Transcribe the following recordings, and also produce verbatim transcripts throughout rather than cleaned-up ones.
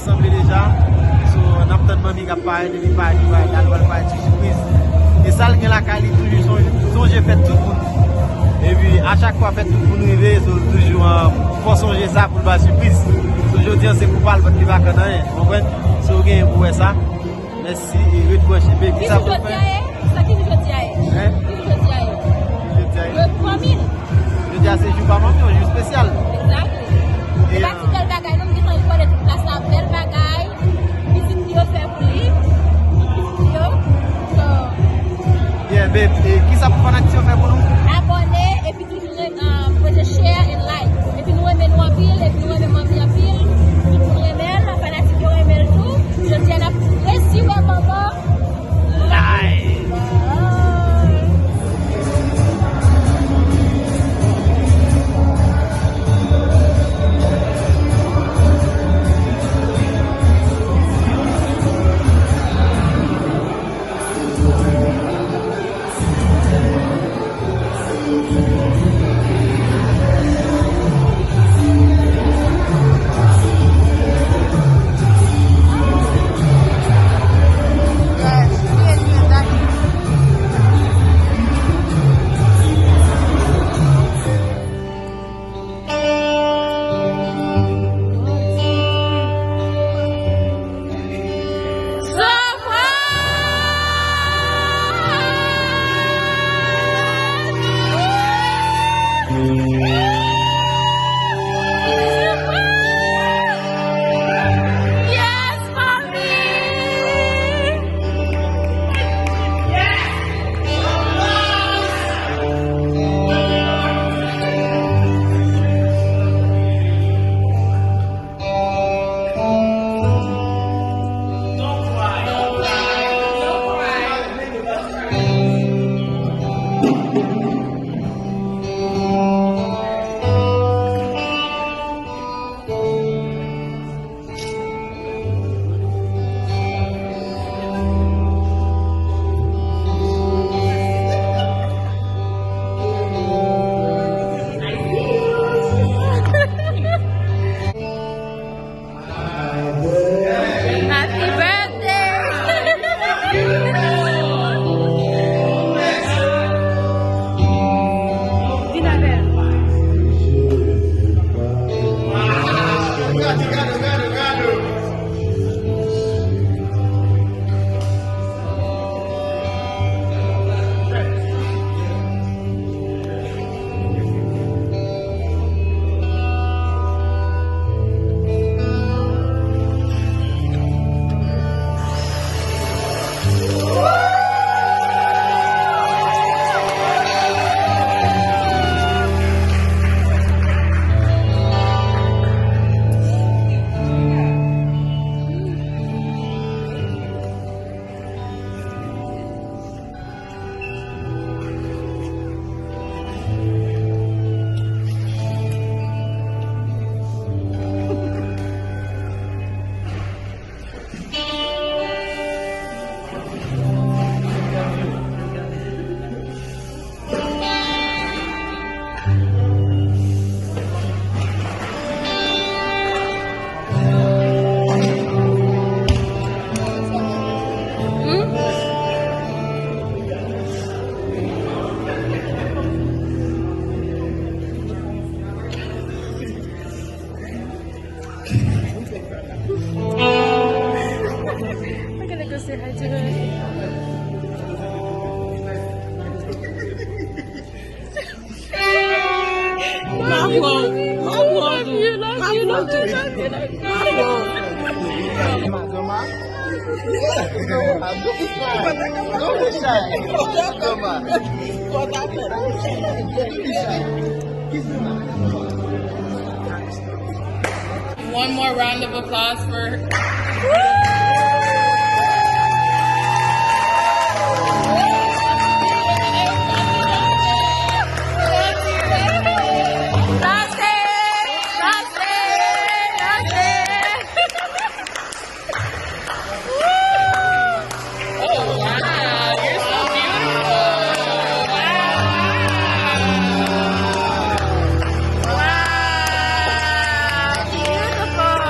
Sanble deja. So, n ap tann manmi k ap parèt, epi parèt, li parèt, li al pral parèt sou sipriz. E sa l gen lakay li toujou sonje, sonje fèt tout moun. Epi, a chak fwa fèt tout moun rive, so, l toujou, ah, fò sonje sa pou l ba sipriz. So, jodi a, se pou pa l, paske li pa konn anyen, ou konprann? So, ou genyen pou wè sa. Mèsi, e ret branche, baby. Ki sa pou fè? Sa ki jou jodi a ye? Hein? Ki jou jodi a ye? Jodi a ye. Jodi a se jou pa manmi, yon jou espesyal. Exactly. E, e pa ti bèl bagay, non, m gentan rekònèt tout plas la, bèl bagay. Pitit li yo fè pou li. Tout pitit li yo. So, yeah, babe, e ki sa pou fanatik yo fè pou nou? Abòne, epi toujou, um, prete share and like. Epi nou renmen nou anpil, epi nou renmen manmi anpil. Tout moun renmen l, fanatik yo renmen l tou. Jodi a n ap resi wè manman. Happy birthday! Vin avè l. I'm gonna go say hi to her. Bravo! Bravo! Bravo! Don't be shy. Don't be shy. One more round of applause for Oh, wow, you're so beautiful. Wow. Wow, beautiful.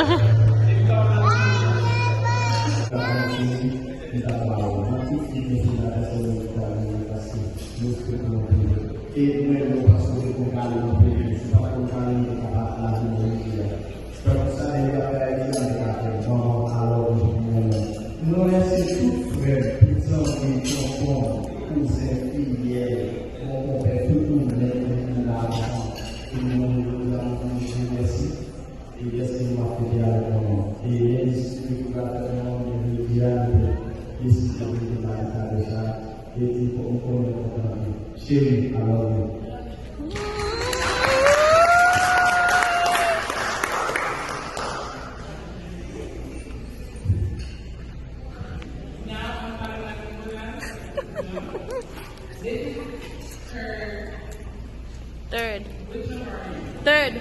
Li ta ba ou. Nan tout ki gen sou la pèsòn ki ta vini paske nou respekte w anpil. E nou renmen w paske w te konn pale anpil. Si w pa t konn pale, nou te ka pa la vini jodi a. Se pa pou sa, depi w ap fè Ayiti a, nou te ka fè manman alò nou renmen w. Nou remèsye tout frè m, tout zanmi, tonton, kouzen, fiyèl, mon konpè, tout moun nèt, nèt, nou la ansanm. E nou, nou, nou, nou di mèsi. E lè se nou ap fete avèk manman. E lè li sou fete pou gade manman, men jodi a, nou te deside pou nou te mari sa deja. E di, m konnen kontan anpil. Cheri, I love you. Now, I'm not like Third. Third.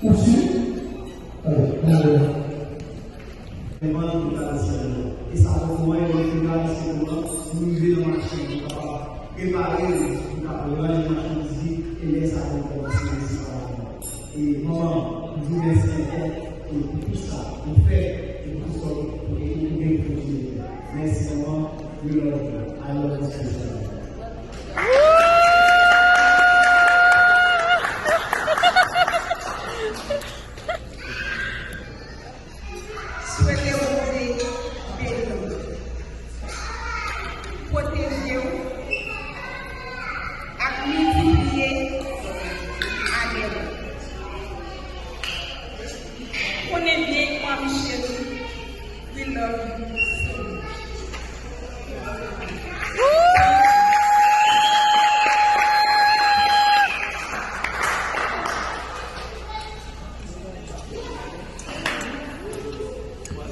Ou si? Alè, ann ale. Devan nou ta nan syèl la. E sa fè nou wè, lè nou fin gade syèl la, nou rive nan machin, nou kapab repare l, nou kapab ranje machandiz li, e lè sa a nou kòmanse resi travay la. E manman, m di w mèsi ankò, e pou tout sa ou fè, e pou tout sa ou, e ou gen pou kontinye fè. Mèsi manman, we love you. I love you special. Swete Bondye beni w, pwoteje w ak miltipliye ane w. Konnen byen manmi cheri, we love you so much.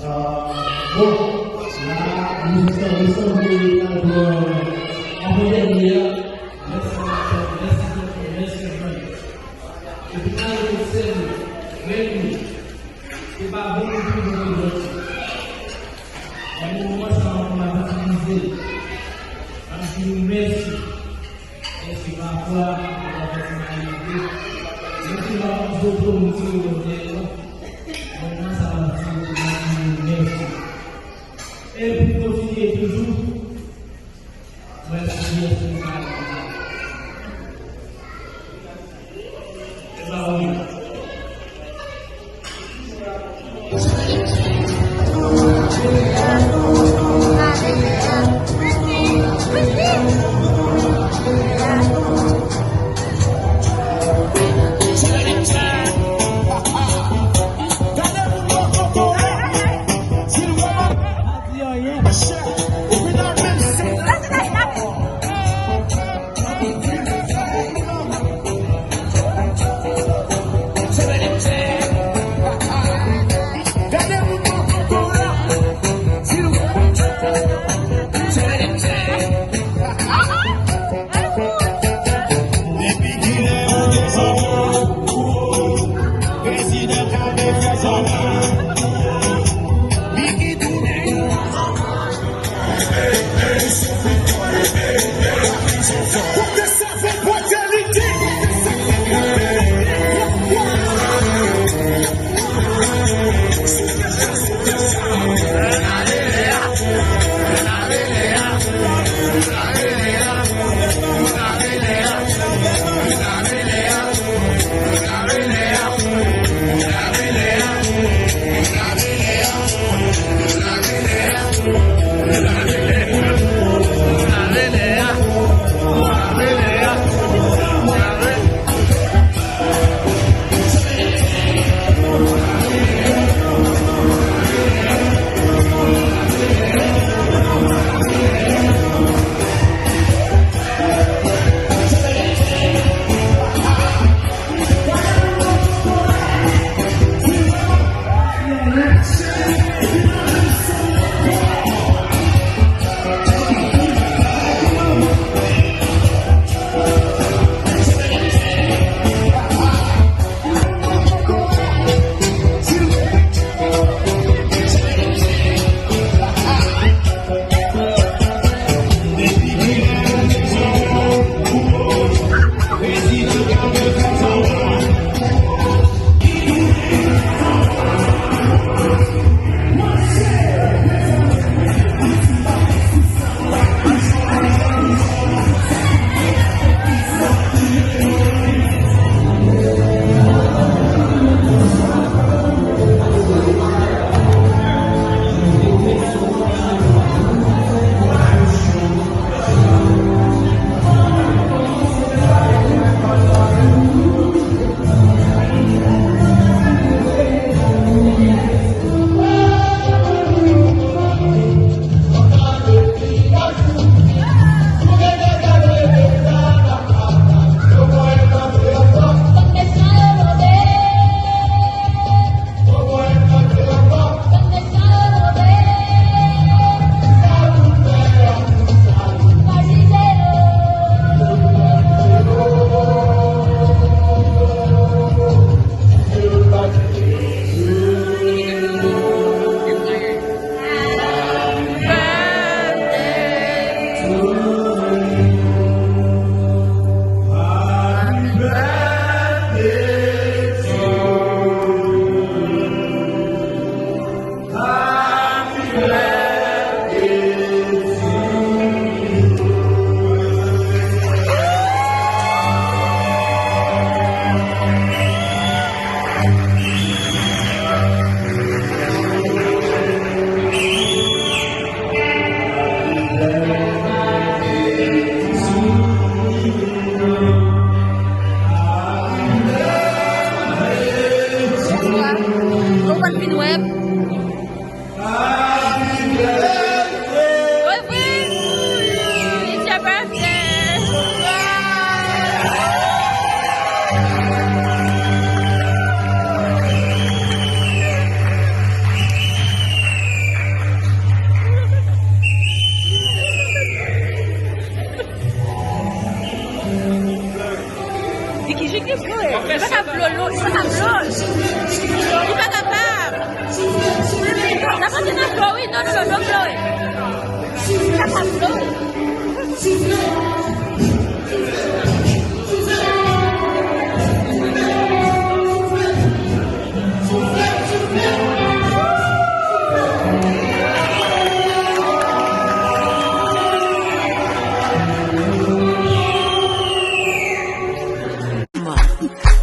Ah, bon, la, nou sanble, sanble al pran avan dènye a. Mèsi, mèsi, mèsi, mèsi, mèsi. Epi, ale obsève, men nou, se pa bon moun pou nou lòt. Nan moman sa a, nou ap itilize l. N ap di nou mèsi. Mèsi pafwa, nou pa fè ti malite. Nou te pa panse w pwomoti yo nan tèt nou. Moman sa a, n ap di nou mèsi. E pou kontinye toujou, mwen, si Dye vle, m ka ale. E pa ou menm. It's your birthday. Di ki jig li vle. Li pa ka blow, li pa ka blow. Li pa kapab. Sa pa te nan blow, wi. Non, non, non, non blow. Li pa ka blow.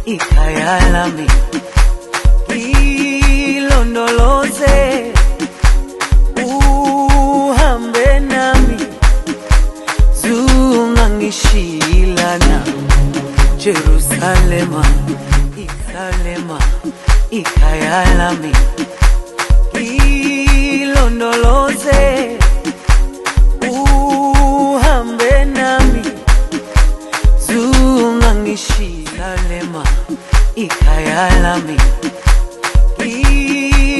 Ikayalami, ilondoloze, uhambe nami, zungangishilana, Jerusalema, Salema, ikayalami, ilondoloze, uhambe nami, zungangishilana, ikayalami,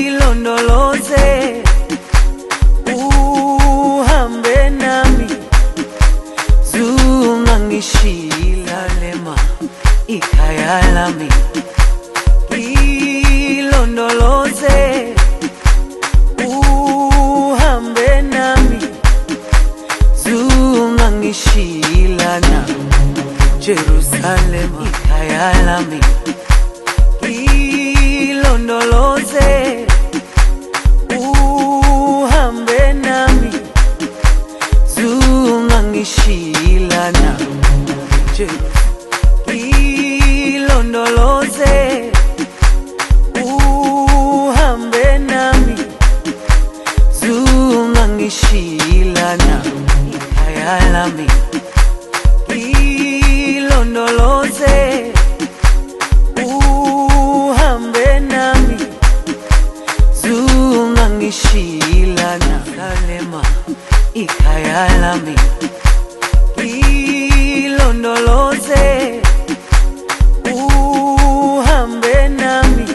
ilondoloze, uhambe nami, zungangishilana, ikayalami, ilondoloze, uhambe nami, zungangishilana, Jerusalema, ikayalami, ilondoloze, uhambe nami, zungangishilana, Je- ilondoloze, uhambe nami, zungangishilana, ikayalami, ilondoloze, uhambe nami, zungangishilana, Salema, ikayalami, ilondoloze, uhambe nami,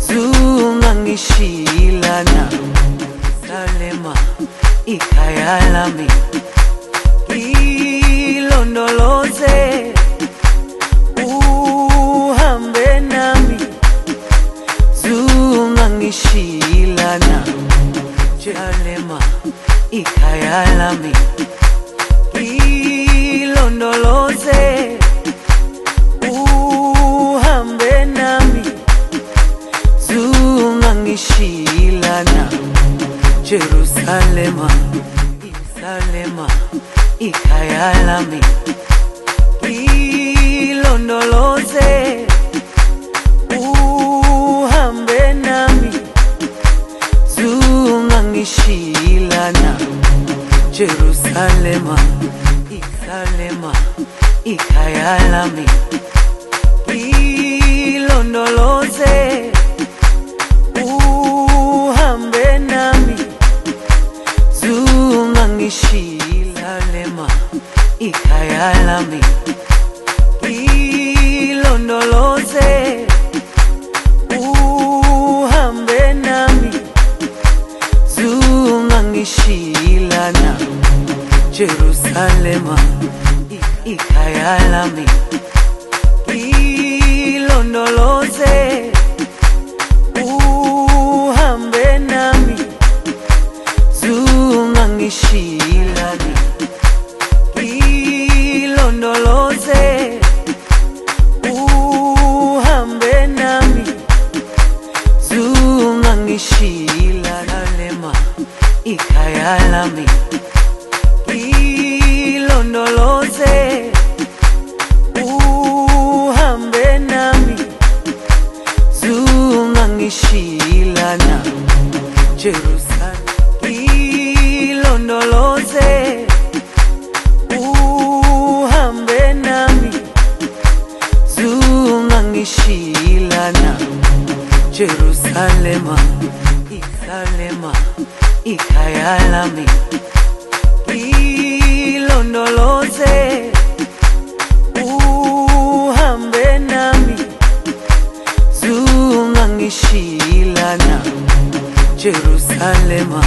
zungangishilana, Salema, ikayalami, ilondoloze, uhambe nami, zungangishilana, Jerusalema, ikayalami, ilondoloze, uhambe nami, zungangishilana, Jerusalema, Salema, ikayalami, ilondoloze, uhambe nami, zungangishilana, Jerusalema, Salema, ikayalami, ilondoloze, uhambe nami, zungangishilana, Salema, ikayalami, ilondoloze, uhambe nami, zungangishilana, Jerusalema, ikayalami, ilondoloze, uhambe nami, zungangishilana, ilondoloze, uhambe nami, zungangishilana, Salema, ikayalami, ilondoloze, uhambe nami, zungangishilana, Jerusalema, ilondoloze, uhambe nami, zungangishilana, Jerusalema, Jerusalema, Yerusalema, ikhaya lami, ilondoloze, uhambe nami, zungangishilana, Jerusalema,